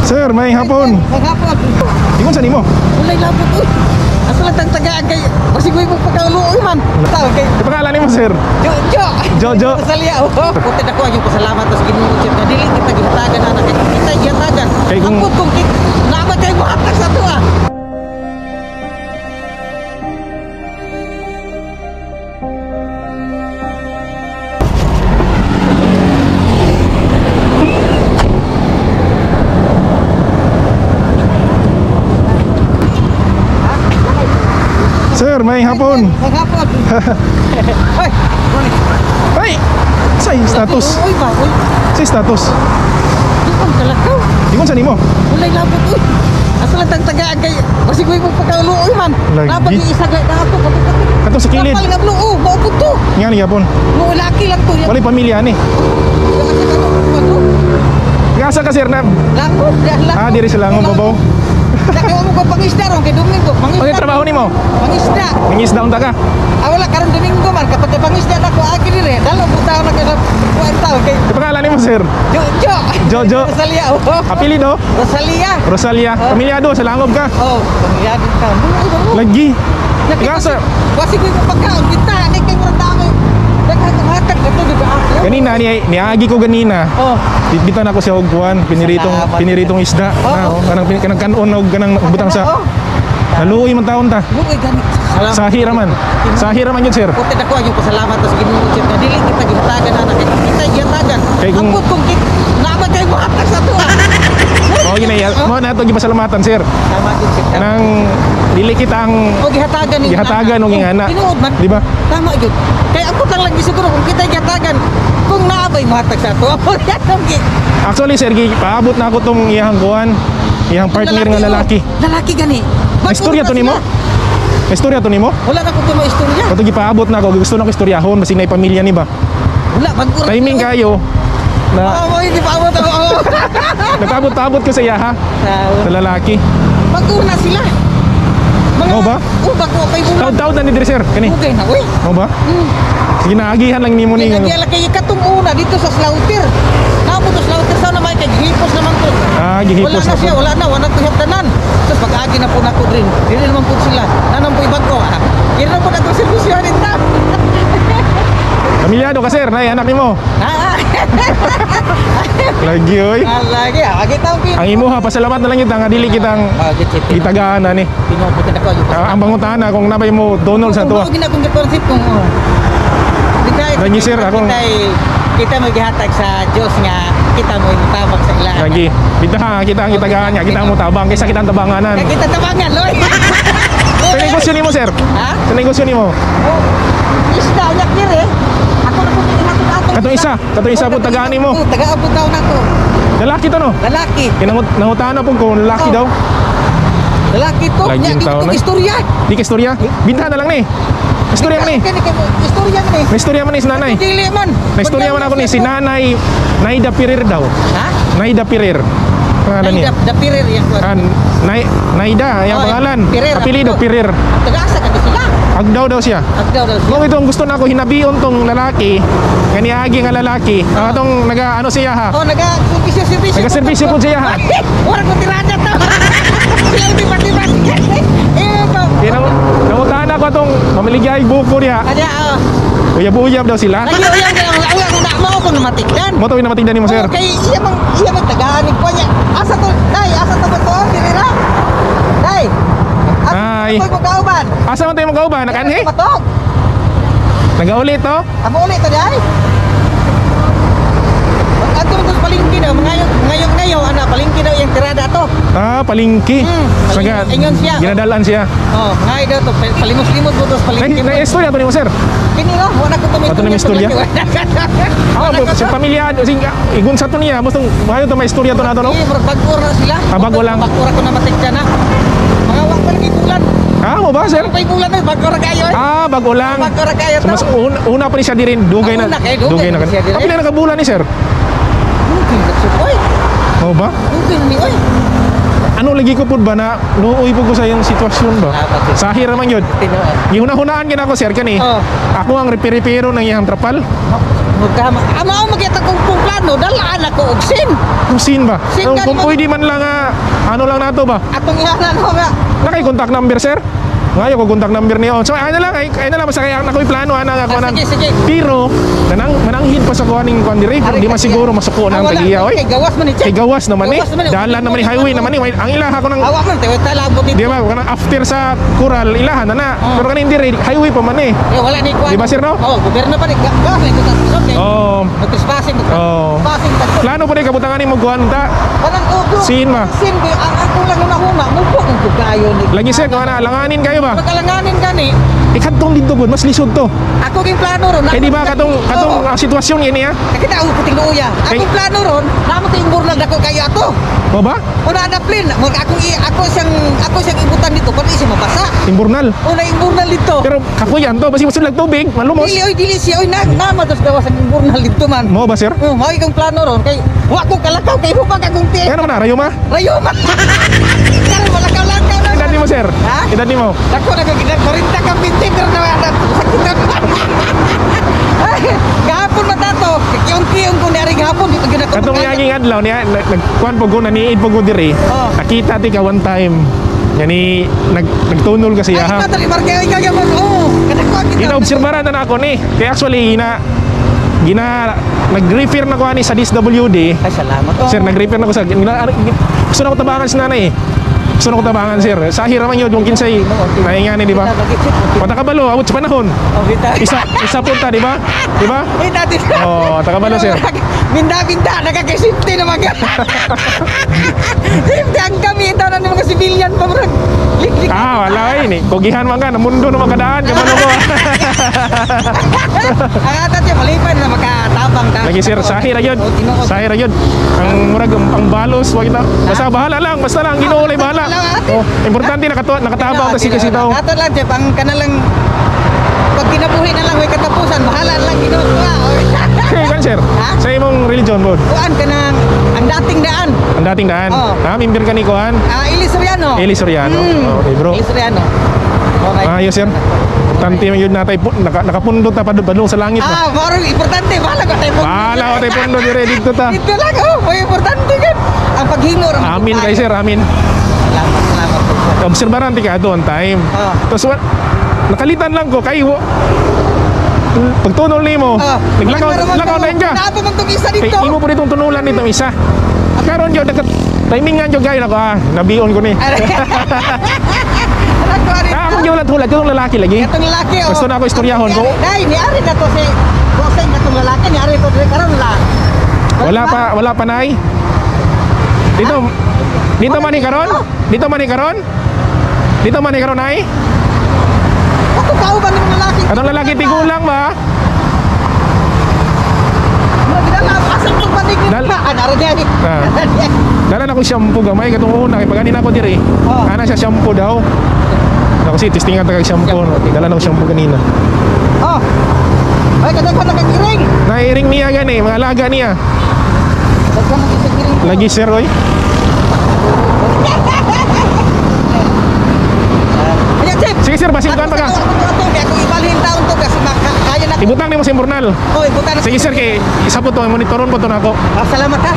Sir, may hapon. May hapon. Ingon sa nimo. Walay labot uy. Asa lang tang tagaan kay basig mo pagkaluoy man. Tao kay Pangalan nimo, sir? Jojo. Jojo. Rosalia. Oh. Puti na ko ang pasalamat sa Ginoo sir nga dili kita gihatagan ana kay kita gihatagan. Kay kung Ambot kung naa kay mohatag sa ato ah. Sir, may hapon. May hapon. Hoy. Ay! Sa status. Uy ba? Uy. Sa status. Ingon kalakaw. Ingon sa nimo. Walay labot uy. Asa lang tang tagaan kay basig mo pagkaluoy man. Lagi. Dapat ni isa gay na ako Kato sa kilid. Kapal nga blo, oh, mao pud to. Nga ni gapon. Mo laki lang to. Walay pamilya ni. Gasa ka sir na. Langob, langob. Ah, diri sa Langob babaw. Nakaw mo ko pangisda ron kay Domingo, pangisda. Ano trabaho nimo? Pangisda. Nangisda unta ka. Ah, wala karon Domingo man kapag kay pangisda na ko agi dire. Dalo buta na kay kuan taw kay Pangalan nimo, sir? Jojo. Jojo. Rosalia. Oh. Apelido? Rosalia. Rosalia. Oh. Pamilyado sa Langob ka. Oh, pamilyado ka. Lagi. Gasa. Kasi ko pagkaon kita ni kay murag dami. Daghan-hatag ato di ba? Ganina ni niagi ko ganina. Oh. Bitbitan ako siya og kuan, piniritong Salamat. piniritong isda. Oo. Na, oh, kanang kanang kanon og kanang butang sa Oh. Naluoy man taon ta. Luoy gani. Salamat. Sahira man. Sahira man yun, sir. Puti na ko ang pasalamat sa Ginoo sir nga dili kita gihatagan ana kay kita gihatagan. Kay kung- Ambot kung naa ba kay mohatag sa ato ah. Mao ginay, mao na ato gipasalamatan, sir. Tama jud sir. Kanang dili kita ang O gihatagan ni gihatagan og ingana. Tinuod man. Di ba? Tama jud. Kay ambot lang lagi siguro kung kita gihatagan kung naa bay mohatag sa ato. Actually, sir, paabot na ako tong iyang kuan, iyang partner nga lalaki. Oh. Lalaki gani. May istorya to nimo? May istorya to nimo? Wala na ko to istorya. Kato gipaabot na ako, gusto na ko istoryahon basig na pamilya ni ba. Wala bag-ura. Timing kayo na Oo, hindi pa abot. Oo. nagpaabot-abot ko sa iya ha, sa lalaki. Bag-ura na sila. Mga, Mao ba? Oh, bago kay bulan. Taud-taud na ni diri sir, kani. Okay na, uy. Mao ba? Sige naagihan lang nimo ni. Ni kay katong una dito sa Slaughter. Naabot sa Slaughter sa may kay gihipos naman to. Ah, gihipos wala na na siya, po. wala na, wala to tanan. Tapos pag-agi na po nako drin. Dili naman po sila. Nanang po ibag-o. Ah, Dili na po na itong servisyo nito. Pamilyado ka sir, nay anak nimo. Ah, Lagi oy. ah. Lagi, ah, lagi tao Ang imuha pasalamat na lang kita nga dili kitang Ah, git git. gitagaan na ni. Tinuod na ko yung Ah, ang pangutana kung nabay mo Donald sa tuwa. Kung ginakong gitonsip kung oh. Kita Lagi, sir, akong- kita kita mo gihatag sa Dios nga kita mo tabang sa ila. Lagi. Bitaha nga kita ang gitagaan niya, kita ang mutabang kaysa kita ang tabanganan. Kaya kita tabangan, loy. Sa negosyo nimo sir. Ha? Sa negosyo nimo. Oh, isda unya kire. Ako na po ginahatag ato. Katong isa po tagaan nimo. Oh, tagaan po taon nato. Lalaki to no. Lalaki. Kinangut nangutana po kung lalaki Oh. daw. Lalaki to. Lagi Nya yung di taon ko na. istorya. Di ka istorya. Bintahan na lang ni. Istorya man ni. Kani kay istorya man ni. May istorya man ni si nanay. Dili man. May istorya man ako ni si nanay Naida Pirir daw. Ha? Naida Pirir. Pangalan niya. Naida Pirir yan. Ah, Naida, yung Oh, pangalan. Pirir, Apelido apelido. Pirir. Taga-asa ka sila. Agdaw daw siya. Agdaw daw siya. Kung itong gusto na ako hinabion tong lalaki, nga niagi nga lalaki. Ah, tong naga ano siya ha. Oh, naga servisyo servisyo. Naga-servisyo po siya, ha? Wala ko tirada to. Sila di pati pati. Eh, pa. Kaya nangutahan ako atong mamaligay buko niya. Ada oh. Uyab-uyab daw sila. Lagi uyang kay ang uyang na mao ko namatikdan. Mo to matigdan nimo sir. Oh, kay iya mang tagaan ko niya. Asa to? Day, asa to ba to? Dili ra. Day. Asa Ay. to ko kauban? Asa man tayo magkauban? Nakanhi? Matok. Nagauli to? Amo ulit to day. Ato to sa palengke daw, mga ngayon ngayon ana palengke daw yung tirada to. Ah, palingki. Palingki. Ingon siya. Ginadalan siya. Oh, ngay daw to palimos-limos mo to sa palengke. Na istorya to nimo sir. Kini no, wala ko Wato na may istorya? Ah, Wala ko sa pamilyado sing igun sa to niya, basta mayo to may istorya to nato no. Eh, murag bago na sila. Ah, bago lang. Bago ra ko na matigda na. Mga wa pa lagi bulan. Ah, mo ba sir? Pay bulan na bago ra kayo. Eh. Ah, bago lang. Bago ra kayo So, to. mas una pa ni siya dirin, dugay na. Ah, una kay, dugay na na siya diri. Kapila na kabulan ni sir. Mungkin oy. Mo ba? Mungkin ni oy. Ano lagi ko pud ba na nuoy po ko sa iyong sitwasyon ba? Dapat, sir. Sahir naman yun. Tinuod. Gihuna-hunaan gina ako sir kani. Oh. Ako ang repiripiro ng iyang trapal. Magkama. Ama magita kong kung plano, dalaan ako og sin. Kung sin ba? Sin Kung, ka kung mo- pwede man lang ano lang nato ba? Atong ihanan ko nga. Nakay contact number, sir? Ngayon ko contact number niyo. So ay na lang, ay na lang basta kaya ako'y plano ana nga Ah, kuan. sige, sige. Pero mananghid pa sa kuaning kuan dire, Ari, di masiguro masuko na ang Ah, wala. tagiya oy. Kay gawas man ni Kay gawas naman eh. Gawas naman eh. Dalan naman ni highway naman eh. Ang ilaha ko nang Awa man tayo talabot dito. di ba kanang after sa Coral ilahan na na. Oh. Pero kaning dire highway pa man eh. Eh, wala ni kuan. Di ba, sir, no? Oo, gobyerno pa ni gawas ni sa Luzon kay. Oh, Nagtrespassing, Oh. nagtrespassing tagpo. Plano pa rin kabutangan ni mo kuan ta. Walang ugo. Sin ba? Sin ba? Ang ako lang na huma, mupo ang kayo ni. Lagi sir, kuan na alanganin kayo ba? Pag-alanganin gani, Ikadtong dito gud mas lisod to. ako ging plano ron. Kay di ba katong katong ang sitwasyon ini ah. Nakita ako puting luya. Kay- Akong plano ron, namo kay imburnal dako kayo ato. O ba? Una na plane, mag akong i ako siyang ibutan dito para di siya mabasa. Imburnal. Una imburnal dito. Pero kapuyan to, basi masulog tubig, malumos. Dili oy dili siya oy na nama dos gawas ang imburnal dito man. Mo ba sir? Oh, mao ikong plano ron kay wa ko kalakaw kay hubag akong tiyan. Kaya naman na, rayo ma? Rayo man. Karon wala ka lakaw na. Edad ni mo sir? Ha? Edad ni mo? Dako na kag 40 kang 20 pero na na sakit na. Ay, gahapon matato, kiyong-kiyong ko niari gahapon dito gyud ako. Katong yaging adlaw niya, nagkuan po ko, naniid po ko diri. Oh. Nakita ti ka one time. Yani, nagtunol kasi Ay, ha. ikaw dali marke ikaw gyud oh. Kadako kita. Gina-obserbaran na ako ni. Kaya actually, gina, nag-refer na ko ani sa DSWD. Ay, salamat. Oh. Sir, nag-refer na ko sa, gusto na ko tabangan si nanay eh. Gusto na ko tabangan, sir. Sa hiraman yun, yung kinsay, nahinga ni, di ba? Patakabalo, abot sa panahon. Oh, kita. Isa punta, di ba? Di ba? Eh, dati. Oh, takabalo, sir. Binda-binda, nakakasifty naman ka. Safety ang kami, ito na ng mga civilian pa, bro. Lik-lik. Ah, wala eh. Ni. Kugihan man ka, namundo naman kadaan. Kabalo ko. Ang atat niya, malipan na makatabang ta. Lagi sir, sahi ra yun. Oh, tinuod. Sahi ra yun. Ang murag ang balos, wag na. Basta bahala lang, basta lang Ginoo lay bahala. Oh, importante nakatabang ta si kasi tao. Ato lang, Jeff, ang kanalang pag kinabuhi na lang may katapusan, bahala lang Ginoo ko. Hey, kan sir. Ha? Sa imong religion bod. Kuan ka ng ang dating daan. Ang dating daan. Oo. Ha, member ka ni Kuan. Ah, Eli Soriano. Eli Soriano. Okay, bro. Eli Soriano. Alright. Ayos sir. Importante man yun natay nakapundot ta padung sa langit ba. Ah, maro importante bahala ko tayo. Bahala ko tayo pundo dire dito ta. Dito lang oh, may importante kan. Ang paghinor ang Amin kay sir, amin. Salamat, salamat po. sir. Obserbaran ti ka on time. Ah. Tapos nakalitan lang ko kay pagtunol nimo, Ah, naglakaw wala naman lakaw to. na ka. Naapa man tong isa Kay dito. imo po ditong tunulan nitong isa. Karon yo naka timingan yo gay nako ah, nabion ko ni. Aray. Anak ko ari. Ah, akong gihulat-hulat katong lalaki lagi. Katong lalaki oh. Gusto na ako istoryahon ko. Dai, ni ari na to si Boseng katong lalaki ni ari to diri karon la. Wala pa nay. Dito dito man ni karon? Dito man ni karon? Dito man ni karon nay? Kato kauban ng lalaki. Katong lalaki tigulang ba? Mga gidala asang tong banig ni Dal- ba? Ana ra diay. Ah. Dala na ko shampoo gamay katong una kay pagani na ako diri. Oh. Ana siya shampoo daw. Ako si testingan ta kag shampoo. No? Dala na ko shampoo kanina. Oh. Ay kadaghan na kag iring. Nairing niya gani, mga alaga niya. Daghan na kag iring. Lagi sir oy. Ayan, Chef. Sige sir, basing kuan pa ka. Ako ato, kay ako ibalhin taon to kasi kaya na. Ibutang nimo sa imburnal. Oh, ibutan na. Sige sir kay isa po to, monitoron po to nako. Ah, salamat ha.